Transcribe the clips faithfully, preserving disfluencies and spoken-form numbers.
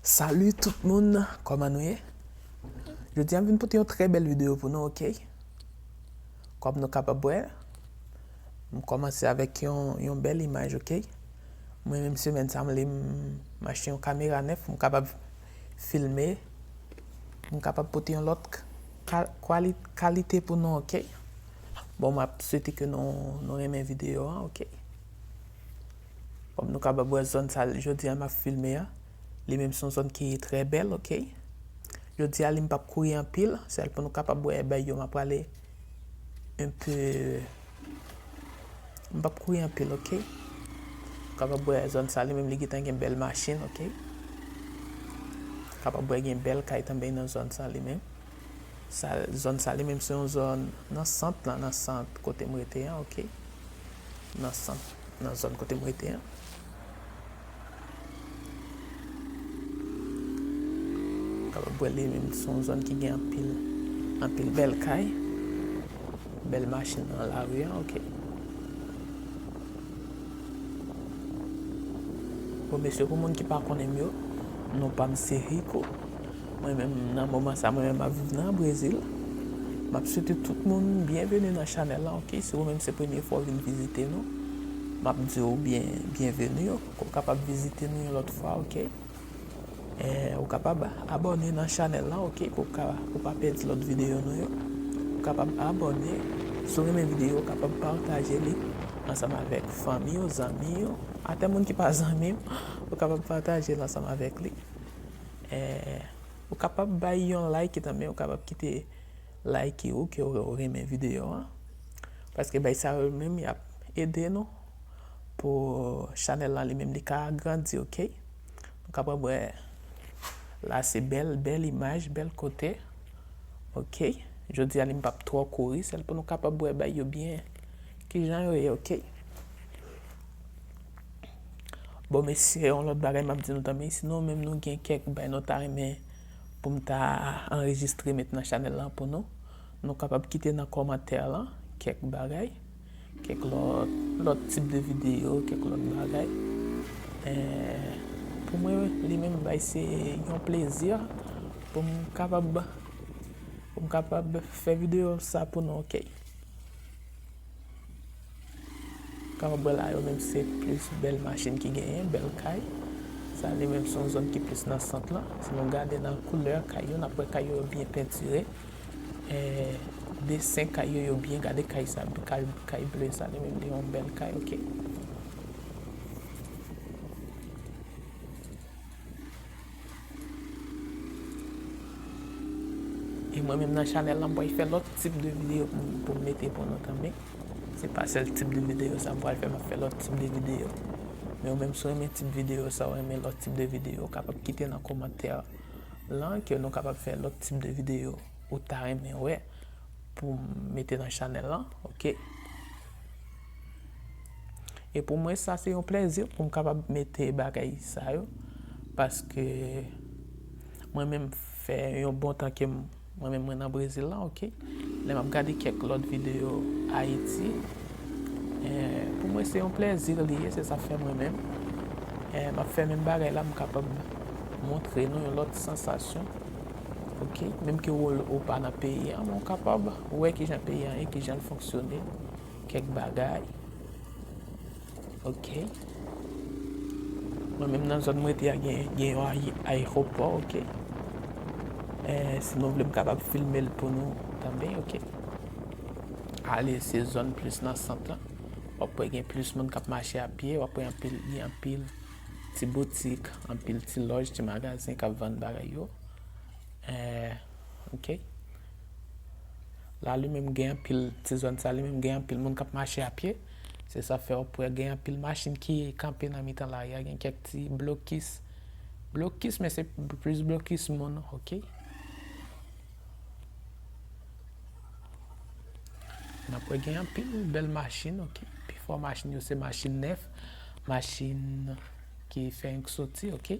Salut tout moun, kòman nou ye? Jodi a m vin pote yon trè bèl videyo pou nou, oke? Kòm nou kapab wè, m kòmanse avèk yon, yon bèl imaj, oke? Mwen menm semèn sa m li m achte yon kamera nèf, m kapab filme, m kapab pote yon lòt ka-, kwali-, kalite pou nou, oke? Bon, m ap swete ke nou, nou renmen videyo a, oke? Kòm nou kapab wè zòn sa jodi a m ap filme a, li menm se yon zòn ki trè bèl, oke? Jodi a li m p ap kouri anpil, sèl pou nou kapab wè bay yo m ap prale un peu, m p ap kouri anpil, oke? Kapab wè zòn sa li menm li gentan gen bèl machin, oke? Kapab wè gen bèl kay tanbay nan zòn sa li menm. Sa, zòn sa li menm se yon zòn nan sant lan, nan sant kote m rete an, oke? Nan sant, nan zòn kote m rete an. Kapab wè li menm se yon zòn ki gen anpil, anpil bèl kay, bèl machin nan lari an, oke? Bon, mesye, pou moun ki pa konnen m yo, non pa m se Rico. Mwen menm, nan moman sa, mwen menm, m ap viv nan Brezil. M ap swete tout moun byenveni nan chanèl la, oke? Si ou menm se premye fwa w vin vizite nou, m ap di w byen, byenveni. Ou kapab vizite nou yon lòt fwa, oke? Eh, ou kapab abòne nan chanèl la, oke? Pou w ka, pou w pa pèdi lòt videyo nou yo. Ou kapab abòne. Si w renmen videyo, ou kapab pataje li ansanm avèk fanmi w, zanmi w. Atè moun ki pa zanmi w, ou kapab pataje l ansanm avèk li. Eh, ou kapab bay yon like tanmen, ou kapab kite like ou ke w renmen videyo an. Paske bay sa yo menm y ap ede nou pou chanèl lan li menm li ka grandi, oke? Nou kapab wè la se bèl, bèl imaj, bèl kote. Oke? Jodi a li m p ap twò kouri, sèl pou nou kapab wè bay yo byen kijan yo ye, oke? Bon, mesye, yon lòt bagay m ap di nou tanmen, si nou menm nou gen kèk bay nou ta renmen pou m ta anrejistre met nan chanèl lan pou nou, nou kapab kite nan kòmantè lan kèk bagay, kèk lòt, lòt tip de videyo, kèk lòt bagay. Eh, pou mwen, li menm bay se yon plezi pou m kapab, pou m kapab fè videyo sa pou nou, oke? Kapab wè la yo menm se plis bèl machin ki genyen, bèl kay. Sa li menm se yon zòn ki plis nan sant lan. Si nou gade nan koulè kay yo, n ap wè kay yo byen pentire. Eh, desen kay yo, yo byen gade kay sa, kay, kay ble sa, li menm li yon bèl kay, oke. E mwen menm nan chanèl lan, m pral fè lòt tip de videyo pou, pou m mete pou nou tanmen. Se pa sèl tip de videyo sa m pral fè, m ap fè lòt tip de videyo. Men ou menm si w renmen tip videyo sa, ou renmen lòt tip de videyo, ou kapab kite nan kòmantè lan ke nou kapab fè lòt tip de videyo ou ta renmen wè pou m mete nan chanèl lan, oke? E pou mwen, sa se yon plèzi pou m kapab mete bagay sa yo, paske mwen menm fè yon bon tan ke m, mwen menm mwen nan Brezil la, oke? Lè m ap gade kèk lòt videyo Ayiti, eh, pou mwen se yon plèzi li ye, se sa k fè mwen menm, eh, m ap fè menm bagay la, m kapab montre nou yon lòt sansasyon, oke? Menm ke ou, ou pa nan peyi an, men w kapab wè kijan peyi an ye, kijan l fonksyone, kèk bagay. Oke. Mwen menm nan zòn mwen rete a gen, gen yon aye-, ayewopò, oke. Eh, si nou vle m kapab filme l pou nou tanmen, oke. Ale se zòn plis nan sant lan. W ap wè gen plis moun k ap mache a pye, w ap wè anpil, gen anpil ti boutik, anpil ti lòj, ti magazen k ap vann bagay yo. Eh, oke. La li menm gen anpil, ti zòn sa li menm gen anpil moun k ap mache a pye. Se sa fè w ap wè gen anpil machin ki kanpe nan mitan lari a, gen kèk ti blokis. Blokis, men se plis blokis moun, oke. N ap wè gen anpil bèl machin, oke. Pifò machin yo se machin nèf, machin ki fenk soti, oke.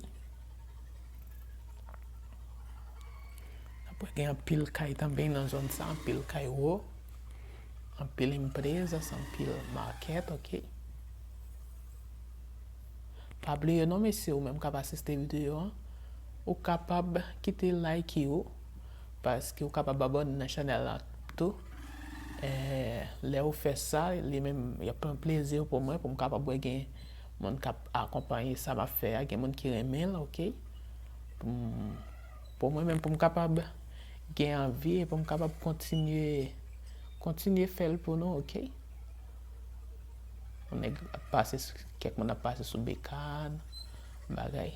N ap wè gen anpil kay tanmen nan zòn sa, anpil kay wo, anpil emprezas, anpil makèt, oke. Pa bliye non, mesye, ou menm k ap asiste videyo an, Ou kapab kite like ou, paske ou kapab abòne nan chanèl la tou. Eh, lè ou fè sa, li menm, y ap pran plezi pou mwen, pou m kapab wè gen moun k ap akonpanye sa m ap fè a, gen moun ki renmen l, oke? Pou m, pou mwen menm, pou m kapab gen anvi e pou m kapab kontinye, kontinye fè l pou nou, oke? Yon nèg ap pase sou, kèk moun ap pase sou bekàn, bagay.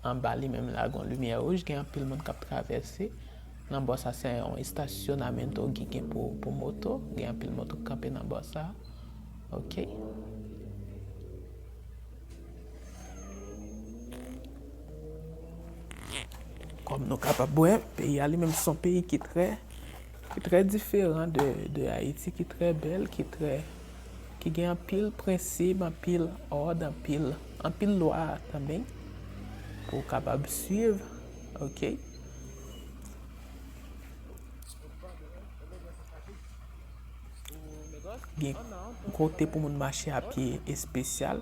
Anba li menm la, gen yon limyè wouj, gen anpil moun k ap travèse. Nan bò sa, se yon estasyonamento ki gen pou, pou moto. Gen anpil moto k kanpe nan bò sa. Oke. Kòm nou kapab wè, peyi a li menm se yon peyi ki trè, ki trè diferan de, de Ayiti, ki trè bèl, ki trè, ki gen anpil prensip, anpil òd, anpil, anpil lwa tanmen pou w kapab swiv, oke? Gen kote pou moun mache a pye espesyal.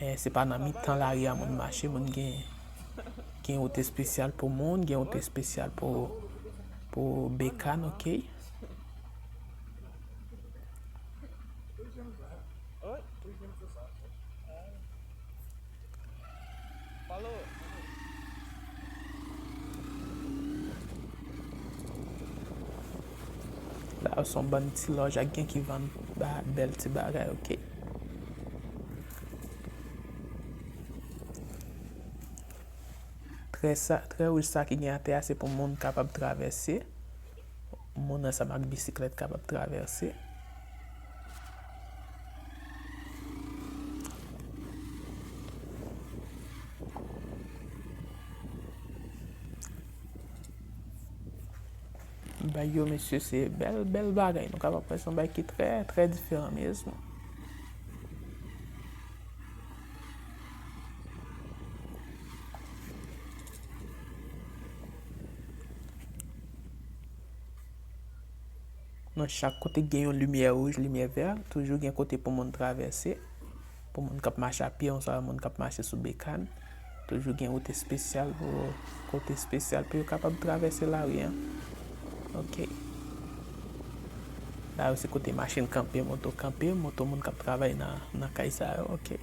Eh, se pa nan mitan lari a moun mache, moun gen, gen wout espesyal pou moun, gen wout espesyal pou, pou bekàn, oke? La, se yon bann ti lòj ak gen ki vann ba-, bèl ti bagay, oke. Trè sa, trè wouj sa ki gen atè a, se pou moun kapab travèse. Moun ansanm ak bisiklèt kapab travèse. Bay yo, mesye, se bèl, bèl bagay. Nou kapab wè se yon bagay ki trè, trè diferan mezanmi. Nan chak kote gen yon limyè wouj, limyè vè, toujou gen kote pou moun travèse. Pou moun k ap mache a pye, oswa moun k ap mache sou bekàn. Toujou gen wout espesyal pou, kote espesyal pou yo kapab travèse lari a. Oke. La yo se kote machin kanpe, moto kanpe, moto moun k ap travay nan, nan kay sa yo. Oke.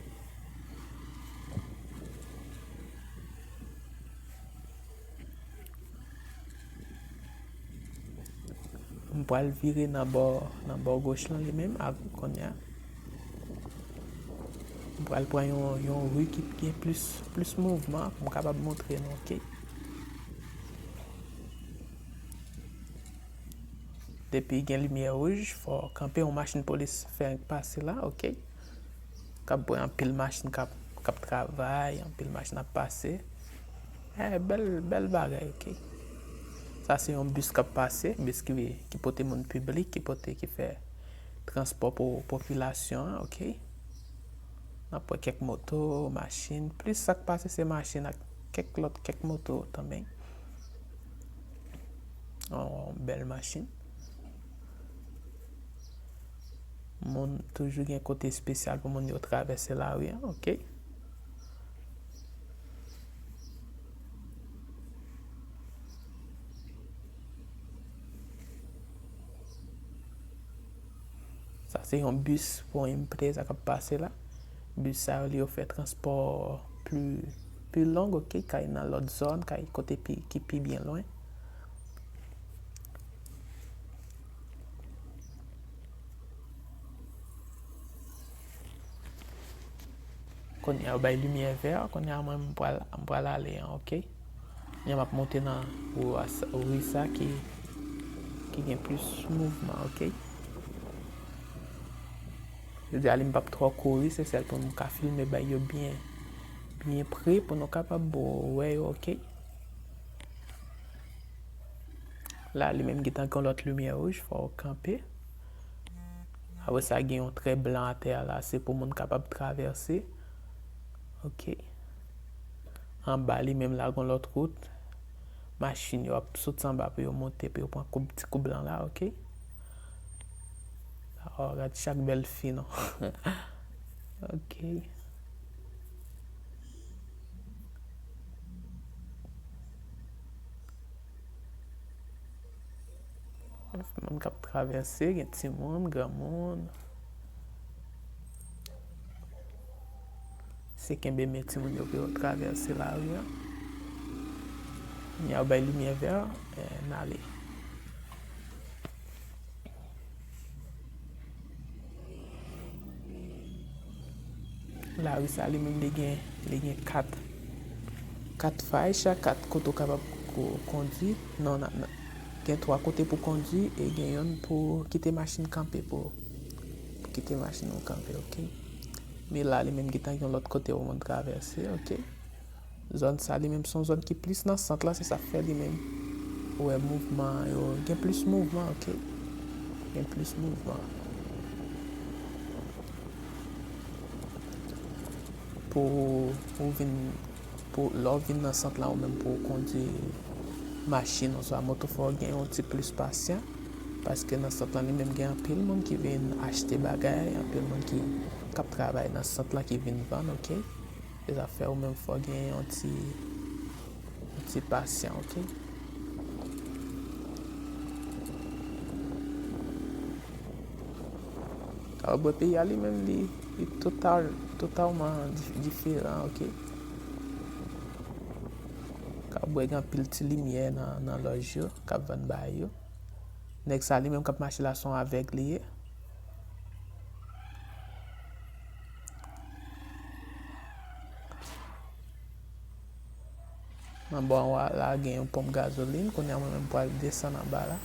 M pral vire nan bò, nan bò goch lan li menm, av-, kounye a. M pral pran yon, yon ri ki gen plis, plis mouvman pou m kapab montre nou, oke? Depi gen limyè wouj, fò w kanpe, yon machin polis fèk pase la, oke? K ap wè anpil machin k ap, k ap travay, anpil machin ap pase. Eh, bèl, bèl bagay, oke. Sa se yon bis k ap pase, bis ki, ki pote moun piblik, ki pote, ki fè transpò pou popilasyon an, oke. N ap wè kèk moto, machin, plis sa k pase se machin ak kèk lòt, kèk moto tanmen. Yon bèl machin. Moun toujou gen kote espesyal pou moun yo travèse lari an, oke. Sa se yon bis pou yon empreza k ap pase la. Bis sa yo, li ofè transpò pli, pli long, oke, k al nan lòt zòn, k al kote pi, ki pi byen lwen. Kounye a, yo bay limyè vè, kounye a, mwen, m pral, m pral ale an, oke? Kounye a, m ap monte nan ri sa, ri sa ki, ki gen plis mouvman, oke? Jodi a, li m p ap twò kouri, se sèl pou m ka filme bay yo byen, byen pre, pou nou kapab wè yo, oke? La, li menm gentan gen yon lòt limyè wouj, fò w kanpe. Apre sa, gen yon trè blan atè a la, se pou moun kapab travèse. Oke. Anba li menm la, gen yon lòt wout. Machin yo ap soti anba pou yo monte, pou yo pran koub, ti koub lan la, oke. Oh, gad chak bèl fi, non. Oke. Moun k ap travèse, gen timoun, granmoun. Se kenbe men timoun yo pou yo travèse lari a. Kounye a yo bay limyè vè, eh, n ale. Lari sa li menm li gen, li gen kat, kat fay, chak kat kote w kapab ko-, kondwi. Non, nan, nan. Gen twa kote pou kondwi e gen youn pou kite machin kanpe pou, pou kite machin ou kanpe, oke. Men la li menm gentan gen yon lòt kote ou moun travèse, oke. Zòn sa li menm se yon zòn ki plis nan sant la, se sa k fè li menm ou wè mouvman yo, gen plis mouvman, oke. Gen plis mouvman. Pou ou vin, pou lè w vin nan sant la ou menm pou w kondwi machin oswa moto, fò w gen yon ti plis pasyan, paske nan sant la li menm gen anpil moun ki vin achte bagay, anpil moun ki, k ap travay nan sant la ki vin vann, oke. Se sa fè ou menm fò w gen yon ti, yon ti pasyan, oke? Alò, bò peyi a li menm li, li total, totalman dif-, diferan, oke? Ka wè gen anpil ti limyè nan, nan lòj yo, k ap vann bagay yo. Nèg sa li menm k ap mache la se yon avèg li ye. Nan bò anwo a la gen yon ponp gazolin, kounye a mwen menm pral desann anba la.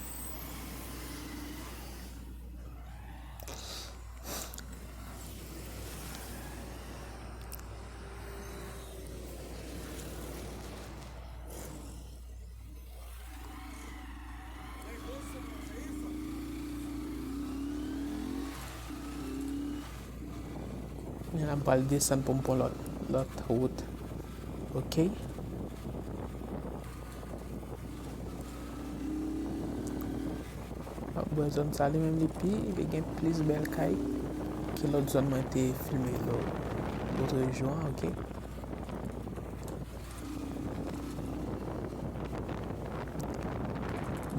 Men la m pral desann pou m pran lòt, lòt wout. Oke. Bò zòn sa li menm li pi, li gen plis bèl kay ke lòt zòn mwen te filme lo-, lotrejou an, oke.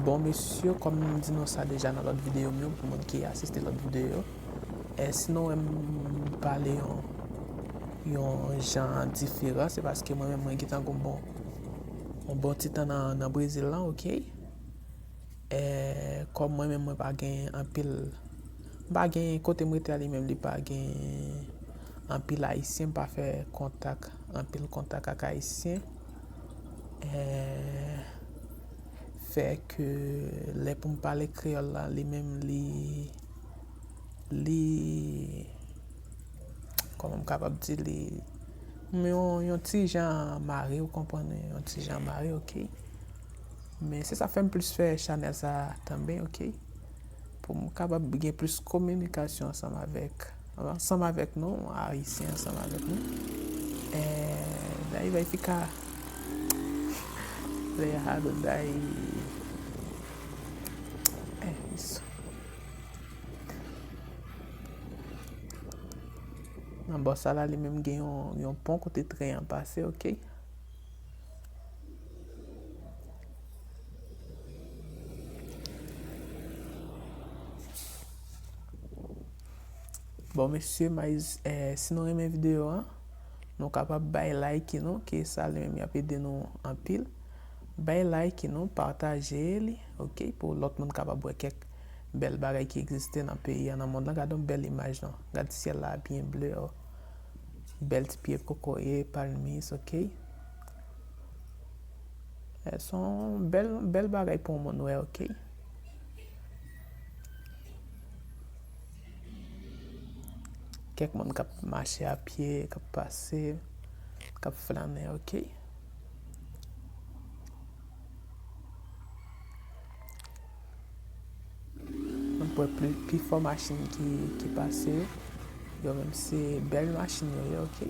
Bon, mesye, kòm m di nou sa deja nan lòt videyo m yo, pou moun ki asiste lòt videyo yo, e, si nou wè m pale yon, yon jan diferan, se paske mwen menm, mwen gentan gon bon, yon bon ti tan nan, nan Brezil lan, oke? E, kòm mwen menm, mwen pa gen anpil, m pa gen, kote m rete a li menm, li pa gen anpil Ayisyen, m pa fè kontak, anpil kontak ak Ayisyen. E, fè ke lè pou m pale kreyòl la, li menm, li, li, kòman m kapab di li, m yon, yon ti jan mare, ou konprann, yon ti jan mare, oke. Men se sa fè m plis fè chanèl sa tanben, oke. Pou m kapab gen plis kominikasyon ansanm avèk, ansanm avèk nou, Ayisyen ansanm avèk nou. E, daí vai ficar errado, daí, é isso. Nan bò sa la, li menm gen yon, yon pon kote tren an pase, oke. Bon, mesye, mas, eh, si nou renmen videyo an, nou kapab bay like nou, ke sa li menm y ap ede nou anpil. Bay like nou, pataje li, oke, pou lòt moun kapab wè kèk bèl bagay ki egziste nan peyi a, nan mond lan. Gade yon bèl imaj non. Gad syèl la byen ble, o. Bèl ti pye kokoye, palmis, oke. Eh, se yon bèl, bèl bagay pou yon moun wè, oke. Kèk moun k ap mache a pye, k ap pase, k ap flannen, oke. Mwen kwè pli, pifò machin ki, ki pase yo, yo menm se bèl machin yo ye, oke.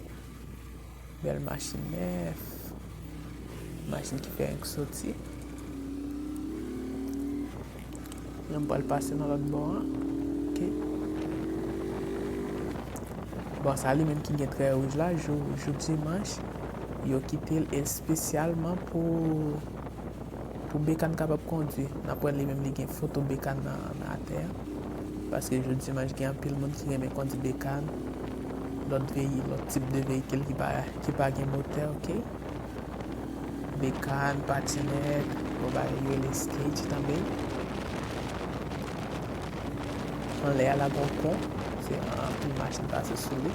Bèl machin nèf, machin ki fè annik soti. Mwen pral pase nan lòt bò an, oke. Bon, sa li menm ki gen trè wouj la, jou, jou dimanch, yo kite l espesyalman pou, Pou Bekan kapab kondwi, n ap wè li menm li gen foto Bekan nan, nan atè a. Paske jodi dimanch gen anpil moun ki renmen kondwi Bekan, lòt veyi-, lòt tip de veyikil ki pa, ki pa gen motè, oke. Bekan, patinèt, bon bagay yo rele skate tanben. Anlè a la gon pon, se anpil machin pase sou li.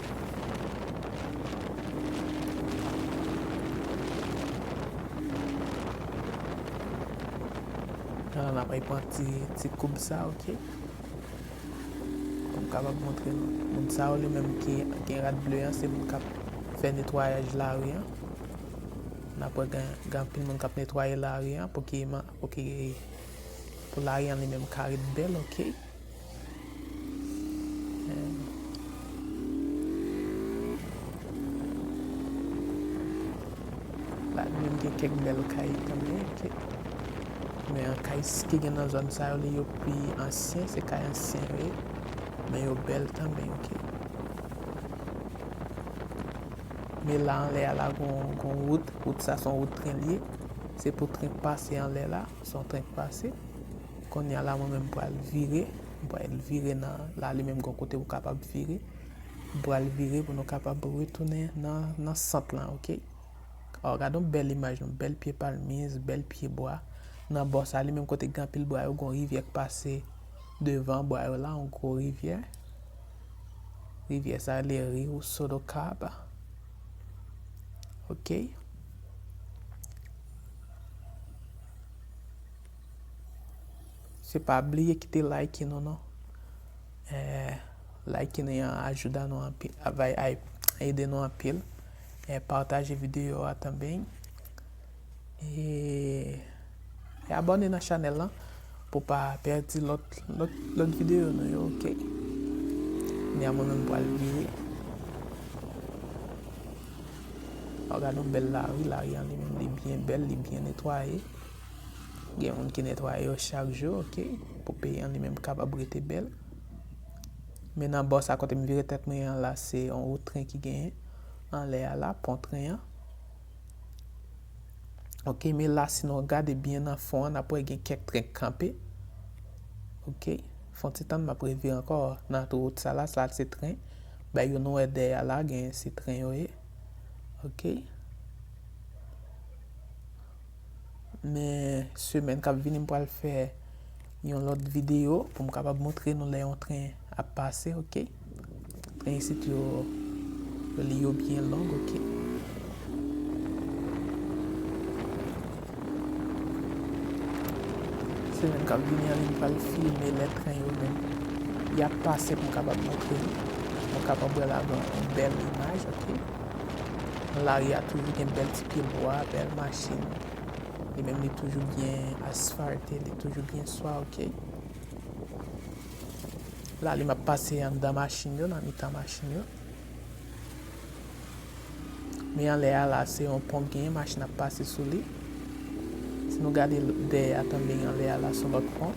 Nan la n ap pran ti, ti koub sa, oke. Pou m kapab montre nou. Moun sa yo li menm ki gen rad ble an, se moun k ap fè netwayaj lari an. N ap wè gen, gen anpil moun k ap netwaye lari an pou ki, pou ki, pou lari an li menm ka ret bèl, oke. La li menm gen kèk bèl kay tanmen, oke. Men an kay s-, ki gen nan zòn sa yo, li yo pi ansyen, se kay ansyen yo ye. Men yo bèl tanmen, oke. Men la anlè a la gon, gon wout, wout sa se yon wout tren li ye. Se pou tren k pase anlè la, se yon tren k pase. Kounye a la mwen menm m pral vire, m pral vire nan, la li menm gon kote ou kapab vire. M pral vire pou nou kapab retounen nan, nan sant lan, oke? Ò, gade yon bèl imaj, yon bèl pye palmis, bèl pye bwa. Nan bò sa li menm kote gen anpil bwa yo, gon rivyè k pase devan bwa yo la, yon gwo rivyè. Rivyè sa rele Rio Sodocaba. Oke. Se pa bliye kite like nou non. Eh, like nou an ajuda nou anpil, a, va, a ede nou anpil. Eh, pataje videyo a tanben. E, e abòne nan chanèl lan pou pa pèdi lòt, lòt, lòt videyo nou yo, oke? Kounye a mwen menm pral vire. Ò, gade yon bèl lari, lari an li menm li byen bèl, li byen netwaye. Gen moun ki netwaye yo chak jou, oke? Pou peyi an li menm kapab rete bèl. Men nan bò sa kote m vire tèt mwen an la, se yon wout tren ki genyen anlè a la, pon tren an. Oke, men la, si nou gade byen nan fon an, n ap wè gen kèk tren k kanpe. Oke, fè yon ti tann, m ap revire ankò nan wout sa la, sa se tren. Bay yo nou wè dèyè a la, gen se tren yo ye. Oke. Men semèn k ap vini, m pral fè yon lòt videyo pou m kapab montre nou lè yon tren ap pase, oke? Tren isit yo, yo, li yo byen long, oke? Semèn k ap vini an, m pral filme lè tren yo menm y ap pase pou m kapab montre nou. Pou m kapab wè ladan yon bèl imaj, oke? Nan lari a toujou gen bèl ti pye bwa, bèl machin. Li menm li toujou byen asfalte, li toujou byen swa, oke? La li m ap pase anndan machin yo, nan mitan machin yo. Men anlè a la, se yon pon k genyen, machin ap pase sou li. Si nou gade l-, dèyè a tanben anlè a la, se yon lòt pon.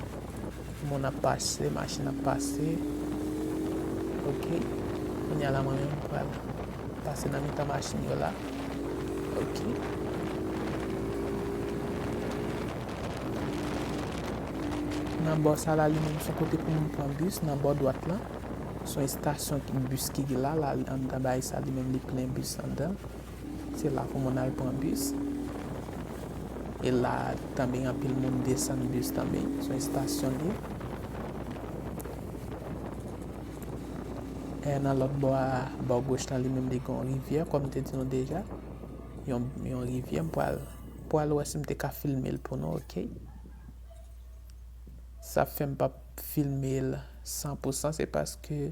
Moun ap pase, machin ap pase. Oke. Kounye a la, mwen menm, m pral pase nan mitan machin yo la. Oke. Nan bò sa la, li menm, se yon kote pou moun pran bis. Nan bò dwat lan, se yon estasyon ki, bis ki gen la, la, anndan bagay sa, li menm, li plen bis anndan. Se la pou moun al pran bis. E la, tanben, anpil moun desann bis tanben. Se yon estasyon li ye. E nan lòt bò a, bò goch lan, li menm, li gen yon rivyè, kòm m te di nou deja. Yon, yon rivyè, m pral, pral wè si m te ka filme l pou nou, oke? Sa fè m p ap filme l san pou san, se paske,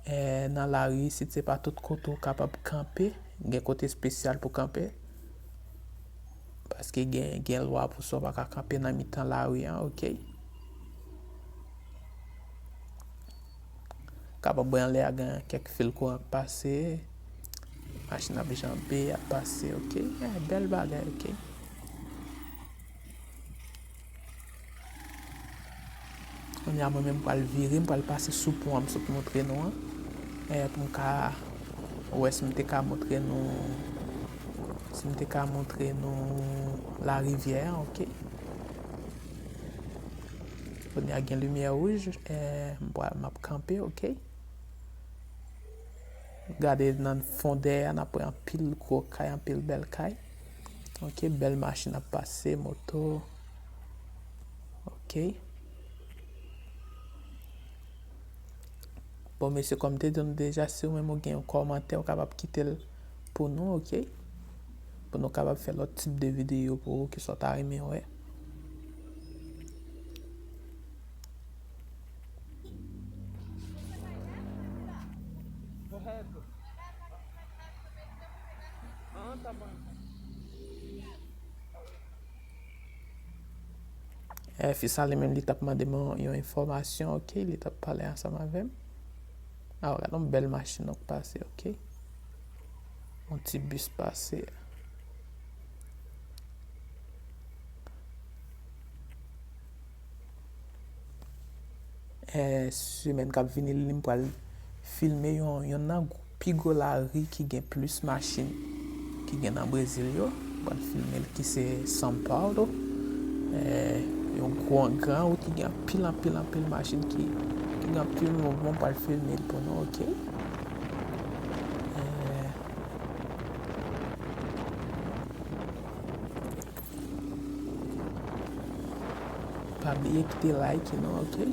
eh, nan lari isit, se pa tout kote w kapab kanpe. Gen kote espesyal pou kanpe. Paske gen, gen lwa pou sa w pa ka kanpe nan mitan lari an, oke? Kapab wè anlè a gen kèk fil kouran k pase, machin ap janbe, ap pase, oke? Eh, bèl bagay, oke? Kounye a, mwen menm, m pral vire, m pral pase sou pon an, m sot montre nou an. Eh, pou m ka wè si m te ka montre nou Si m te ka montre nou larivyè an, oke. Kounye a gen limyè wouj, eh, m pral, m ap kanpe, oke. Gade nan fon dèyè a, n ap wè anpil gwo kay, anpil bèl kay. Oke, bèl machin ap pase, moto. Oke. Bon, mesye, kòm m te di nou deja, si ou menm ou gen yon kòmantè, ou kapab kite l pou nou, oke? Pou nou kapab fè lòt tip de videyo pou ou, ki sa w ta renmen wè. Eh, fi sa li menm, li t ap mande m yon, yon enfòmasyon, oke, li t ap pale ansanm avè m. Ah, gade yon bèl machin k pase, oke. Yon ti bis pase. Eh, semèn k ap vini, li, m pral filme yon, yonn nan pi gwo lari ki gen plis machin ki gen nan Brezil yo. M pral filme l ki se São Paulo. Eh, yon gwo, gran wout ki gen anpil, anpil, anpil machin ki, ki gen anpil mouvman. M pral filme l pou nou, oke? Eh, Pa bliye kite like non, oke?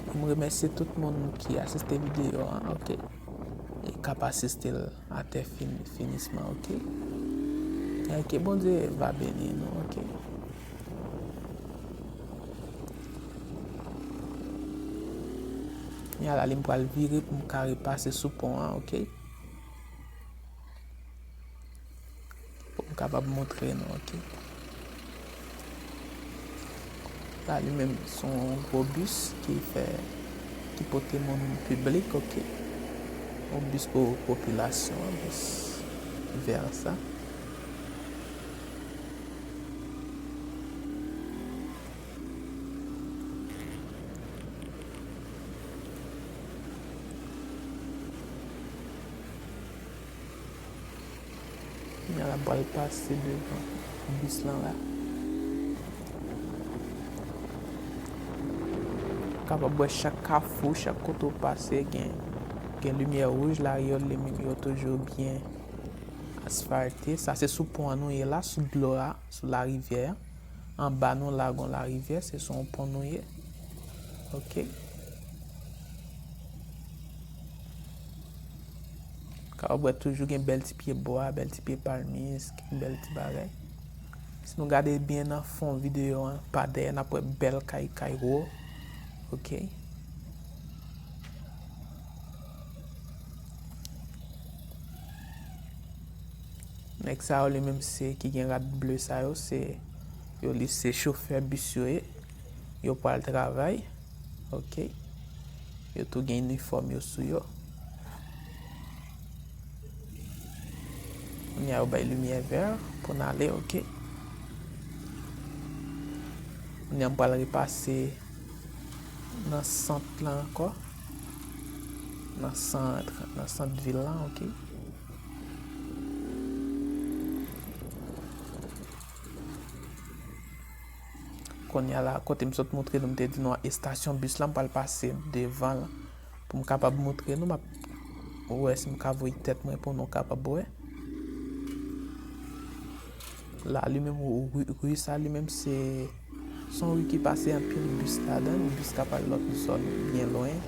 E m remèsye tout moun ki asiste videyo an, oke? E k ap asiste l atè fin-, finisman, oke? E ke Bondye va beni nou, oke? Kounye a la, li m pral vire pou m ka repase sou pon an, oke? Pou m kapab montre nou, oke. La, li menm, se yon gwo bis ki fè, ki pote moun piblik, oke. Yon bis pou popilasyon an, bis vè sa. Kounye a la, m pral pase devan bis lan la. Ou kapab wè chak kafou, chak kote w pase, gen, gen limyè wouj la, yo, li menm yo toujou byen asfalte. Sa se sou pon an nou ye la, sou dlo a, sou larivyè a. Anba nou la, gon larivyè, se sou yon pon nou ye. Oke. Kapab wè toujou gen bèl ti pye bwa, bèl ti pye palmis, gen bèl ti bagay. Si nou gade byen nan fon videyo an, pa dèyè, n ap wè bèl kay, kay wo. Oke. Nèg sa yo, li menm, se ki gen rad ble sa yo, se yo, li se chofè bis yo ye. Yo pral travay. Oke. Yo tou gen inifòm yo sou yo. Kounye a yo bay limyè vè pou n ale, oke. Kounye a m pral repase nan sant lan ankò. Nan sant, nan sant vil lan, oke. Kounye a la, kote m sot montre nou, m te di nou estasyon bis la, m pral pase devan l pou m kapab montre nou, m ap wè si m ka voye tèt mwen pou nou kapab wè. La, li menm, ri, ri sa, li menm, se, se yon ri ki pase anpil bis ladan l, bis k ap al lòt zòn byen lwen,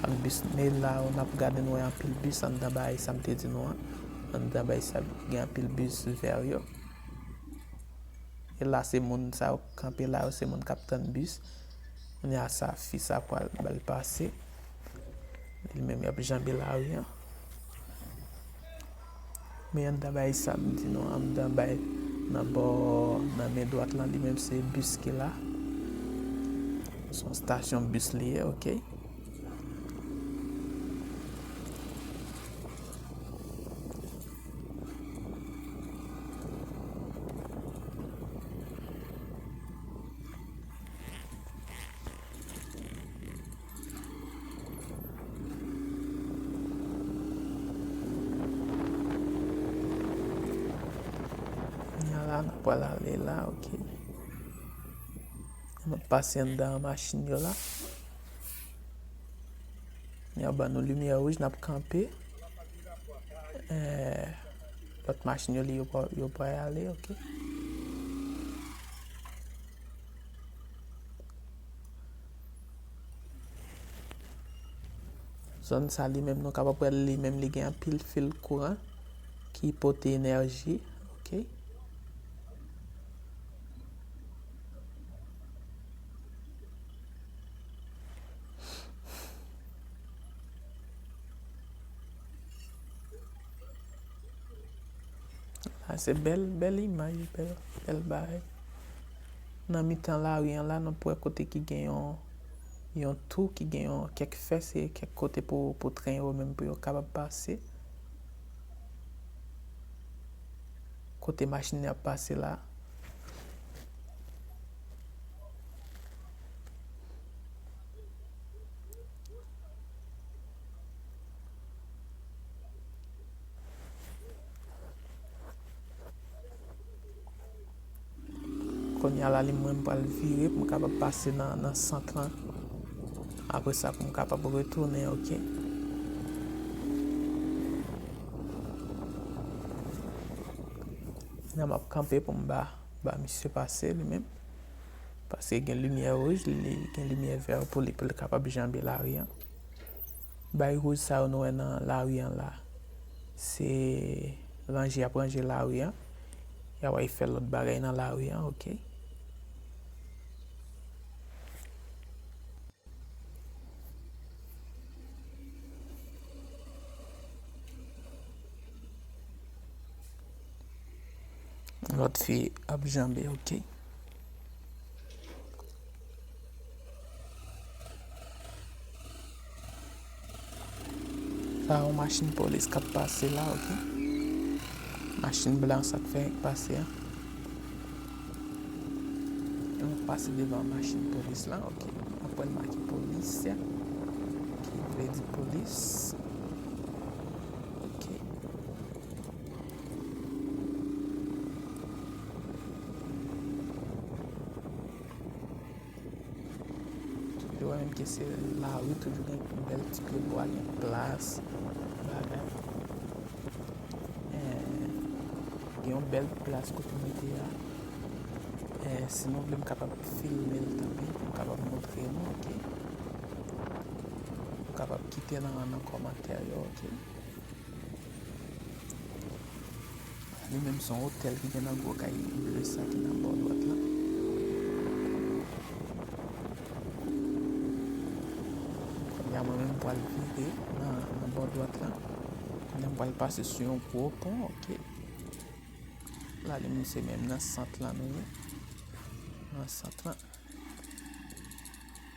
ak bis, men la, n ap gade, n wè anpil bis anndan bagay sa m te di nou an. Anndan bagay sa, gen anpil bis vè yo. E la, se moun sa yo k kanpe la yo, se moun k ap tann bis. Kounye a sa, fi sa pral ba l pase. Li menm, y ap janbe lari an. Men anndan bagay sa, m di nou, anndan bagay nan bò, nan men dwat lan, li menm se bis ki la. Se yon estasyon bis li ye, oke. Pral ale la, ok. N ap pase anndan machin yo la. Y ap ban nou limyè wouj, n ap kanpe. Eh, lòt machin yo, li, yo pa, yo pral ale, ok. Zòn sa li menm, nou kapab wè li menm, li gen anpil fil kouran ki pote enèji, ok. La se bèl, bèl imaj, bèl, bèl bagay. Nan mitan lari an la, nou pwè kote ki gen yon, yon tou, ki gen yon kèk fè, se kèk kote pou, pou tren yo menm, pou yo kapab pase. Kote machin yo ap pase la. Kounye a la, li, mwen, m pral vire pou m kapab pase nan, nan sant lan. Apre sa, pou m kapab retounen, ok. Kounye a, m ap kanpe pou m ba, ba misye pase, li menm. Paske gen limyè wouj, li gen limyè vè pou li, pou li kapab janbe lari an. Bay wouj sa yo nou wè nan lari an la, se ranje y ap ranje lari an. Y ap al fè lòt bagay nan lari an, ok. Lòt fi ap janbe, ok. Sa yon machin polis k ap pase la, ok. Machin blan sa k fè pase a. Yon pase devan machin polis la, ok. Apre l make polis, ki vle di polis. Ok. Toujou wè menm ke se lari, toujou gen bèl ti pyebwa, gen plas, bagay. Eh, gen yon bèl plas kote mwen te a. Eh, si nou vle, m kapab filme l tanpri, m kapab montre nou, ok? Ou kapab kite nan, nan kòmantè yo, ok? Li menm se yon otèl ki gen nan gwo kay ble sa ki nan bò dwat la. Kounye a mwen menm m pral vire nan, nan bò dwat la. Kounye a m pral pase sou yon gwo pon, ok. La li menm se menm nan sant lan nou ye. Nan sant lan.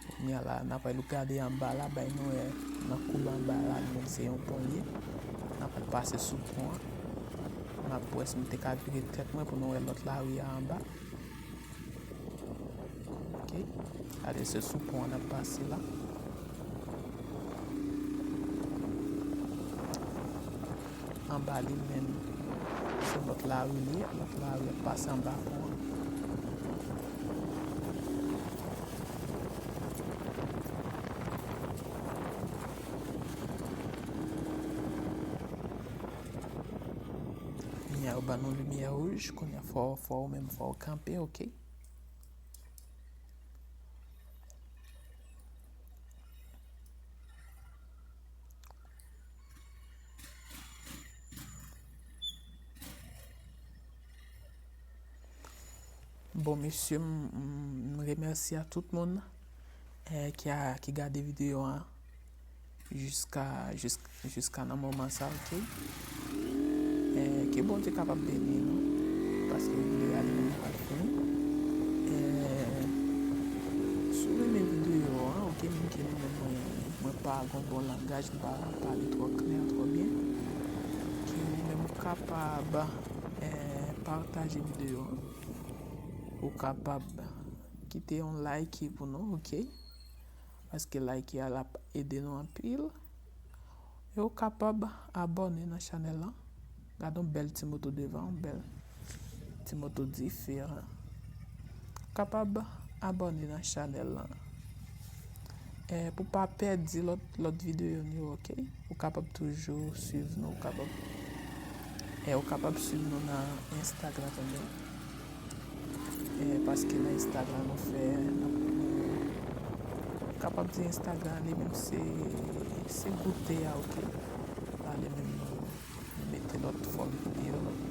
Kounye a la, n ap al gade anba la, bay nou wè nan koub anba la, li menm se yon pon li ye. N ap al pase sou pon an. N ap wè si m te ka vire tèt mwen pou nou wè lòt lari a anba. Ok. Gade, se sou pon an n ap pase la. Anba li menm, se lòt lari li ye, lòt lari ap pase anba pon an. Kounye a yo ban nou limyè wouj, kounye a fò, fò ou menm, fò ou kanpe, ok? Bon, mesye, m, m, m remèsye a tout moun, eh, ki a, ki gade videyo an jiska, jis-, jiska nan moman sa, ok? Eh, ke Bondye kapab beni nou, paske videyo a li menm pral fini. Eh, si w renmen videyo an, ok, menm ke li menm mwen, mwen pa gen bon langaj, m pa pale twò klè, twò byen, ke ou menm ou kapab, eh, pataje videyo an. Ou kapab kite yon like pou nou, ok? Paske like a l ap ede nou anpil. E ou kapab abòne nan chanèl lan. Gade yon bèl ti moto devan, yon bèl ti moto diferan. Ou kapab abòne nan chanèl lan. Eh, pou pa pèdi lòt, lòt videyo nou yo, ok? Ou kapab toujou swiv nou, ou kapab, eh, ou kapab swiv nou nan Instagram tou. Eh, paske nan Instagram nou fè, nou, nou kapab di Instagram li menm se, se goute a, ok? Pa li menm nou mete lòt fòm videyo, lòt,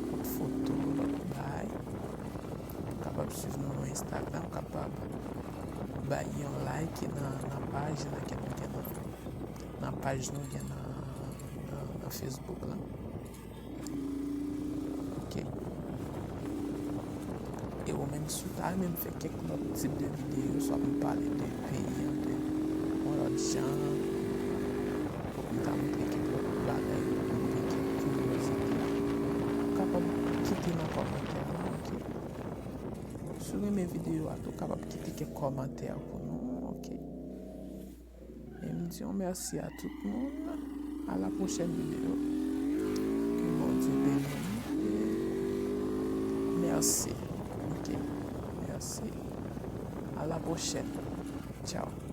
lòt foto, lòt bagay. Ou kapab swiv nou nan Instagram, ou kapab bay yon like nan, nan paj nan ke nou gen nan, nan paj nou gen nan, nan, nan Facebook lan. Ok. E ou menm si w ta renmen m fè kèk lòt tip de videyo, swa pou m pale de peyi an, de yon lòt jan, pou m ta montre kèk lòt bagay, pou m gen kèk kiryozite, ou kapab kite nan kòmantè lan, ok? Si w renmen videyo a tou, ou kapab kite kèk kòmantè pou nou, ok? E m di yon mèsi a tout moun. A la pwochèn videyo. Ke Bondye beni nou. E mèsi. Ok. Mèsi. A la pwochèn. Tchao.